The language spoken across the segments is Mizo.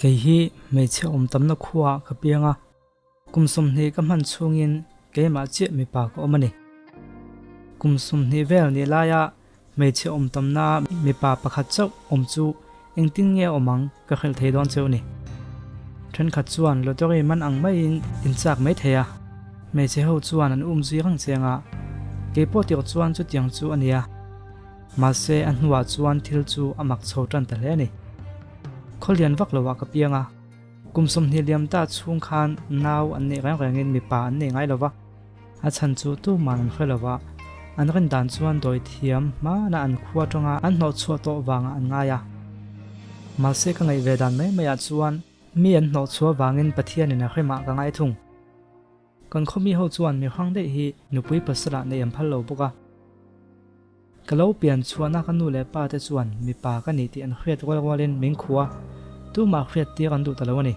Kei hi hmeichhe awm tamna khuaah ka piang a, kum 20 ka hman chhungin keimah chiah mipa ka awm a ni. Kum 20 vel nih laia hmeichhe awm tamna mipa pakhat chauh awm chu engtin nge awm ang ka hrilh thei dawn cheu ni. Thenkhat chuan lottery man ang maiin in chak mai thei a, hmeichhe ho chuan an um zui reng cheng a, keipawh tirh chuan chutiang chu a nia. Mahse a hnuah chuan thil chu a mak chho tan ta hle a ni. Khawlian vak loah ka piang a, kum 20 liam ta chhung khan nau an neih reng rengin mipa an nei ngai lo va, a chhan chu tuman an hre lo va, an rin dan chuan dawi thiam hmana an khua tanga an hnawh chhuah tawh vangah an ngai a. Mahse ka ngaih ve dan mai maiah chuan mi an hnawh chhuah vangin Pathianin a hremah ka ngai thung. Kan khawmi ho chuan mi hrang daih hi nupui pasalah neih an phal lo bawk a. Ka lo pian chhuahna ka nu leh pa te chuan mipa ka ni tih an hriat rual rualin min khua tumah hriat tir an duh ta lo a ni.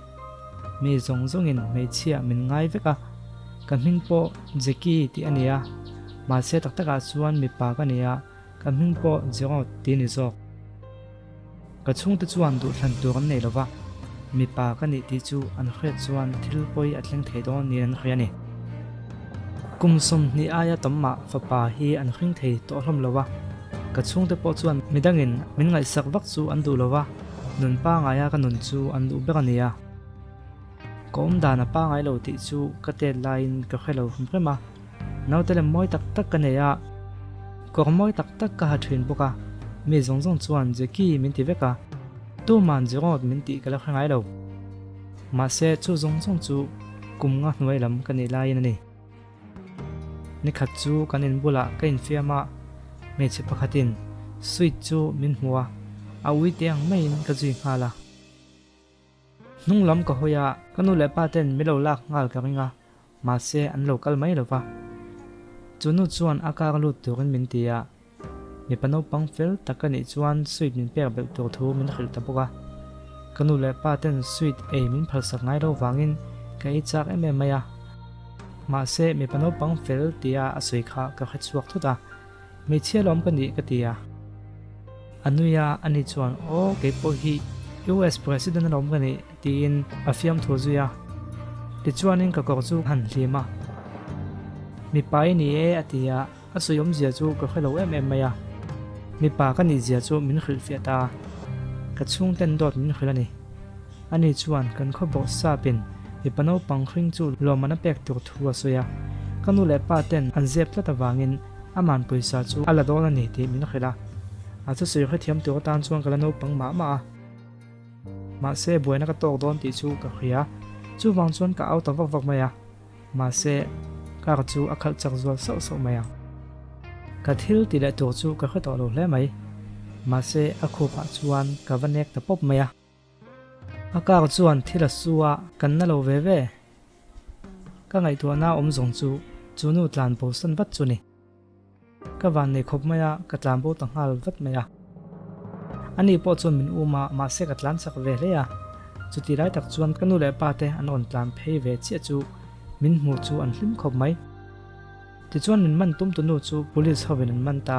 Mi zawng zawngin hmeichhia min ngai vek a, ka hming pawh Jackie tih a ni a, mahse tak takah chuan mipa ka ni a, ka hming pawh Jerod tih a ni zawk. Ka chhungte chuan duhthlan tur an nei lo va, mipa ka nih tih chu an hriat chuan thil pawi a thleng thei dawn niin an hria a ni. Kum 20 aia tam mah fapa hi an hring thei tawh hlawm lo va, ka chhungte pawh chuan midangin min ngaihsak vak chu an duh lo va, nun pangaia ka nun chu an duh ber a nia. Ka awm dan a pangai lo tih chu ka tet laiin ka hre lo hrim hrim a, naute lem mawi tak tak ka nei a, kawr mawi tak tak ka ha thin bawk a, mi zawng zawng chuan Jackie min ti vek a, tuman Jerod min tih ka la hre ngai lo. Mahse chu zawng zawng chu kum nga hnuai lam ka nih laiin a ni. Nikhat chu kan in bulah ka infiam a, hmeichhe pakhatin sweet chu min hmu a, a ui te ang maiin ka zui nghal a. Hnung lam ka hawi a, ka nu leh pa ten mi lo lak nghal ka ring a, mahse an lo kal mai lo va. Chu nu chuan a kar lut turin min ti a, mipa naupang fel tak ka nih chuan sweet min pek belh tur thu min hrilh ta bawk a. Ka nu leh pa ten sweet ei min phalsak ngai lo vangin ka ei chak em em mai a. Mahse mipa naupang fel tia a sawi kha ka hre chhuak thut a, Hmeichhia lawm ka nih ka ti a. A nui a, ani chuan, Aw, kei pawh hi US President alawm ka nih, tiin a fiamthu zui a. Tichuanin ka kawr chu han hlim a. Mipa i ni e, a ti a, a sawi awmzia chu ka hre lo em em mai a. Mipa ka nih zia chu min hrilhfiah ta a, ka chhungten dawt min hrilh a ni. Ani chuan kan khaw bawrh sapin mipa naupang hring chu lawmman a pek tur thu a sawi a, ka nu leh pa ten an zep tlat avangin aman pawisa chu a la dawn a ni tih min hrilh a, a thusawi hrethiam tur atan chuan ka la naupang mah mah a. Mahse buaina ka tawk dawn tih chu ka hria, chuvang chuan ka au ta vak vak mai a, mahse car chu a khalh chak zual sauh sauh mai ang. Ka thil ti leh tur chu ka hre tawh lo hle mai, mahse a khupah chuan ka va nek ta pawp mai a. A kar chuan thil a su a, kan na lo ve ve. Ka ngaihtuahna awm zawng chu chu nu tlan bo san vat chu ni. Ka van nei khawp mai a, ka tlan bo ta nghal vat mai a. Ani pawh chuan min um a, mahse ka tlan chak ve hle a. Chuti lai tak chuan ka nu leh pa te an rawn tlan phei ve chiah chu min hmu chu an hlim khawp mai. Tichuan min man tum tu nu chu police hovin an man ta.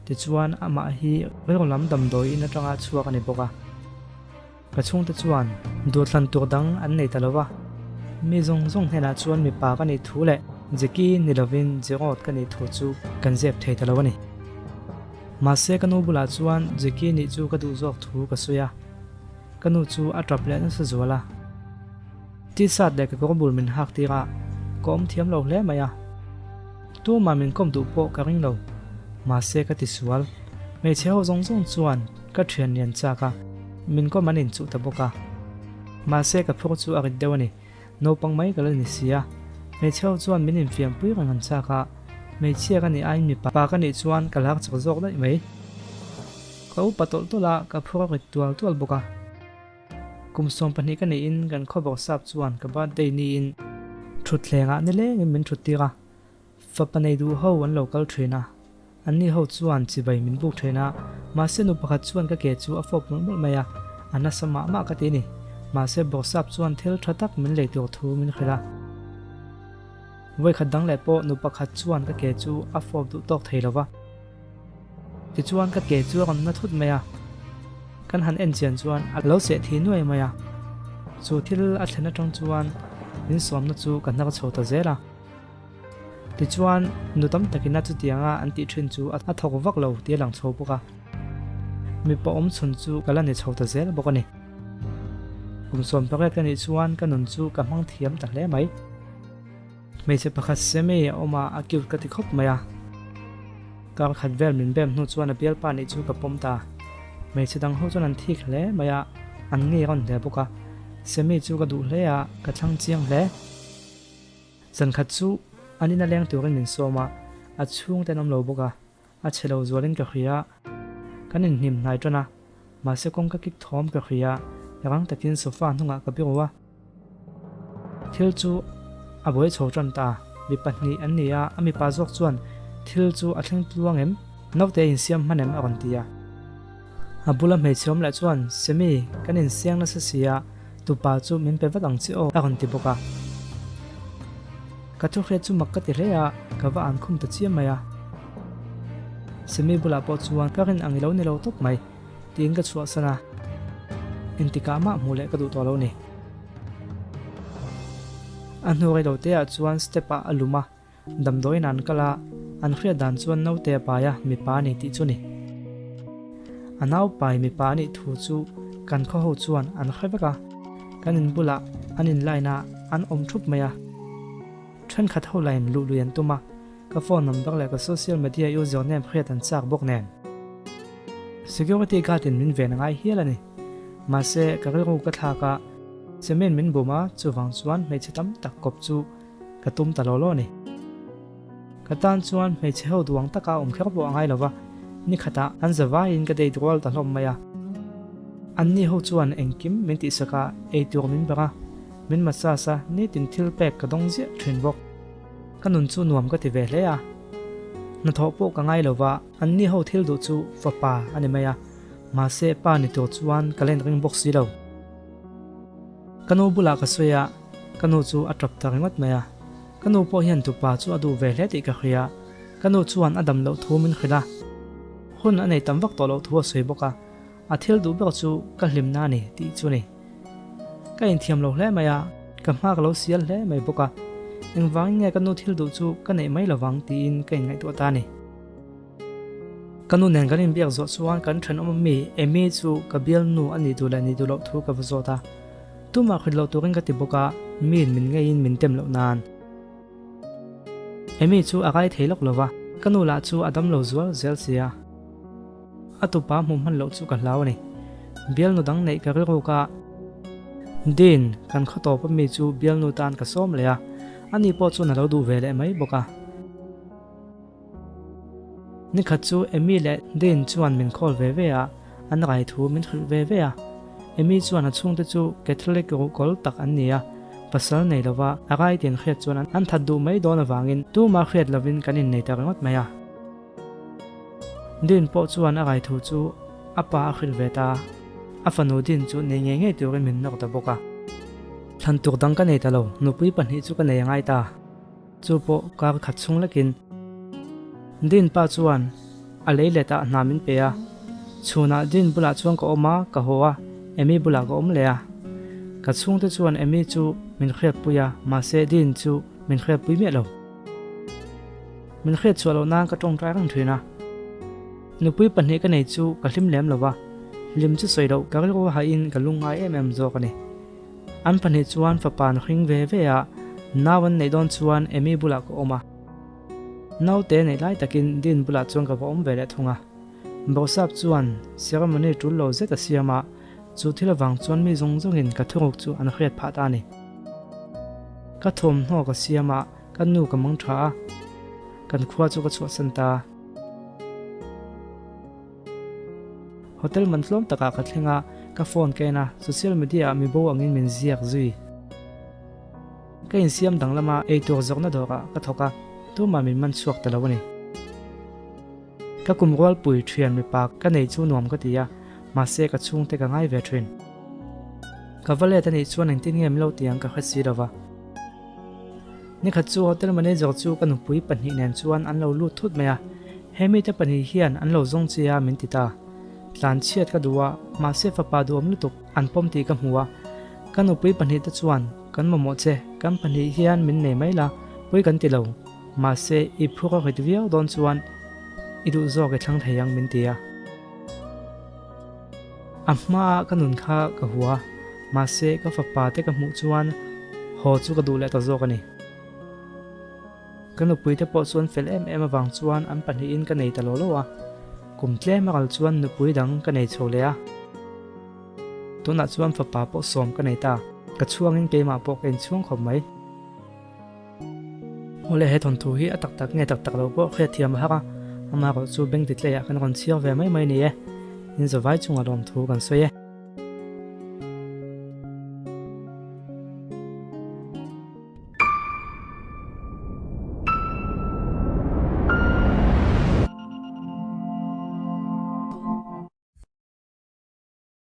Tichuan amah hi rilru lam damdawi in atanga chhuak a ni bawk a. Ka chhungte chuan duhthlan tur dang an nei ta lo va. Mi zawng zawng hnenah chuan mipa ka nih thu leh Jackie ni lovin Jerod ka nih thu chu kan zep thei ta lo a ni. Mahse ka nu bulah chuan Jackie nih chu ka duh zawk thu ka sawi a. Ka nu chu a tap leh nasa zual a. T-shirt leh kekawr bul min hak tir a, ka awm thiam lo hle mai a. Tumah min kawm duh pawh ka ring lo. Mahse ka ti sual. Hmeichhe ho zawng zawng chuan ka thian lian chak a, min kawm an inchuh ta bawk a. Mahse ka phur chu a rit deuh a ni. Naupang mai ka la ni si a. Hmeichhe ho chuan min infiampui reng an chak a, hmeichhia ka nih aiin mipa ka nih chuan ka lak chak zawk daih mai. Ka upa tawlh tawlh a, ka phur a rit tual tual bawk a. Kum 12 ka niin kan khawbawk sap chuan ka birthday niin thutthlengah nilengin min thut tir a, fapa nei duh ho an lo kal thin a, anni ho chuan chibai min buk thin a, mahse nu pakhat chuan ka ke chu a fawp mawlh mawlh mai a, a nasa mah mah ka ti a ni, mahse bawksap chuan thil tha tak min lei tur thu min hrilh a. Vawikhat dang leh pawh nu pakhat chuan ka ke chu a fawp duh tawk thei lo va. Tichuan ka ke chu a rawn na thut mai a, kan han en chian chuan a lo seh thi nuai mai a. Chu thil a thlen atang chuan min sawmna chu ka hnar chho ta zel a. Tichuan, nu tam takin a chutianga an tih thin chu a thawk vak lo tih a lang chho bawk a. Mipa awm chhun chu ka la ni chho ta zel bawk a ni. Kum 18 ka nih chuan ka nun chu ka hmang thiam ta hle mai. Hmeichhe pakhat Semi a awm a, a cute ka ti khawp mai a. Kar khat vel min bem hnu chuan a bialpa nih chu ka pawm ta. Hmeichhe dang ho chuan an thik hle mai a, an ngei rawn hle bawk a. Semi chu ka duh hle a, ka thlang chiang hle. Zan khat chu an ina leng turin min sawm a, a chhungte an awm lo bawk a, a chhe lo zualin ka hria a. Kan inhnim hnai tan a, mahse kawngka kik thawm ka hria a, rang takin sofa hnungah ka biru a. Thil chu a buai chho tan ta, mi pahnih an ni a, a mipa zawk chuan thil chu a thleng tluang em? Naute a insiam hman em? a rawn ti a. A bula hmeichhe awm leh chuan, Semi, kan insiang nasa si a, tupa chu min pe vat ang che aw, a rawn ti bawk a. Ka thuhriat chu mak ka ti hle a, ka va an khum ta chiam mai a. Semi bulah pawh chuan ka rin ang i lo ni lo tawp mai, tiin ka chhuahsan a. Engtikah mah hmuh leh ka duh tawh lo ni. A hnu rei lo te ah chuan step ah a lum a, damdawiin an kal a, an hriat dan chuan naute a pai a, mipa a ni tih chu ni. A nau pai mipa a nih thu chu kan khaw ho chuan an hre vek a, kan in bulah an in line a an awm thup mai a. Thenkhat ho line luh lui an tum a, ka phone number leh ka social media user name hriat an chak bawk nen. Security guard in min ven a ngai hial a ni. Mahse, ka rilru ka thlak a, cement min bum a, chuvang chuan hmeichhe tam tak kawp chu ka tum ta lo lo a ni. Ka tan chuan hmeichhe ho duang taka awm kher pawh a ngai lo va, ni khatah an za vaiin ka date rual ta hlawm mai a. Anni ho chuan engkim min tihsak a, eitur min ber a, min massage a, nitin thil pek ka dawng ziah thin bawk. Ka nun chu nuam ka ti ve hle a. Hnathawh pawh ka ngai lo va, anni ho thil duh chu fapa a ni mai a, mahse pa ni tur chuan ka len ring bawk si lo. Ka nu bulah ka sawi a, ka nu chu a tap ta ringawt mai a. Ka nu pawh hian tupa chu a duh ve hle tih ka hria. Ka nu chuan a dam loh thu min hrilh a, hun a nei tam vak tawh loh thu a sawi bawk a, a thil duh ber chu ka hlimna a ni tih chu a ni. Ka inthiam lo hle mai a, ka hma ka lo sial hle mai bawk a, engvangin nge ka nu thil duh chu ka neih mai lovang tiin ka inngaihtuah ta a ni. Ka nu nen kan inbiak zawh chuan kan thenawm ami Amy chu ka bialnu a nih duh leh nih duh loh thu ka va zawt a. Tumah hrilh loh turin ka ti bawk a, miin min ngeiin min tem loh nan. Amy chu a rai thei lawk lo va, ka nu lah chu a dam lo zual zel si a. A tupa hmuh hman loh chu ka hlau a ni. Bialnu dang neih ka rilruk a, Dean, kan khaw tawp ami chu bialnu tan ka sawm leh a, ani pawh chuan a lo duh ve leh mai bawk a. Nikhat chu Amy leh Dane chuan min call ve ve a, an rai thu min hrilh ve ve a. Amy chuan a chhungte chu Catholic ruhkawl tak an ni a, pasal nei lova a rai tin hriat chuan an that duh mai dawn avangin tuma hriat lovin kan innei ta ringawt mai a. Dane pawh chuan a rai thu chu a pa a hrilh ve ta a, a fanu Dane chu nei ngei ngei turin min nawr ta bawk a. Thlan tur dang ka nei ta lo, nupui pahnih chu ka nei a ngai ta. Chu pawh kar khat chhung lekin Din pa chuan a lei let ah hna min pe a, chhunah Din bulah chuan ka awm a, ka haw a, Amy bulah ka awm leh a. Ka chhungte chuan Amy chu min hriatpui a, mahse Din chu min hriatpui miah lo. Min hriat chhuah loh nan ka tawngtai reng thin a. Nupui pahnih ka nei chu ka hlim lem lo va, hlim chu sawi loh ka rilru hahin ka lungngai em em zawk a ni. An pahnih chuan fapa an hring ve ve a, nau an neih dawn chuan Amy bulah ka awm a. Naute neih lai takin Dean bulah chuan ka va awm ve leh thung a. Bawrhsap chuan ceremony tul lo zet a siam a, chu thil avang chuan mi zawng zawngin ka thuruk chu an hriat phah ta a ni. Ka thawmhnaw ka siam a, ka nu ka mang tha a, kan khua chu ka chhuahsan ta. Hotel man tlawm takah ka thleng a, ka phone ka en a, social media ah mibo angin min ziak zui. Ka insiam danglam a, eitur zawkna dawrah ka thawk a, tumah min man chhuak ta lo a ni. Ka kum rualpui thian mipa ka nei chu nuam ka ti a, mahse ka chhungte ka ngai ve thin. Ka va let a nih chuan engtin nge min lo ti ang ka hre si lova. Nikhat chu hotel manager chu ka nupui pahnih nen chuan an lo lut thut mai a, he mite pahnih hian an lo zawng che a min ti ta. Tlan chhiat ka duh a, mahse fapa duhawm lutuk an pawm tih ka hmu a. Ka nupui pahnihte chuan, Kan mamawh che, kan pahnih hian min nei mai la, pawi kan ti lo. Mahse, i phur a rit viau dawn chuan i duh zawk i thlang thei ang min ti a. A hmaa ka nun kha ka hua, mahse ka fapa te ka hmuh chuan haw chu ka duh leh ta zawk a ni. Ka nupui te pawh chuan fel em em avang chuan an pahnihin ka nei ta lo lo a, kum tlem a kal chuan nupui dang ka nei chho leh a. Tunah chuan fapa pawh sawm ka nei ta, ka chhuangin keimah pawh ka inchhuang khawp mai. Awle he thawnthu hi a tak tak nge tak tak lo pawh hriat thiam a har a, amaherawh chu bank ti tleiah kan rawn chhiar ve mai mai ni e, in zavai chunga lawmthu kan sawi e.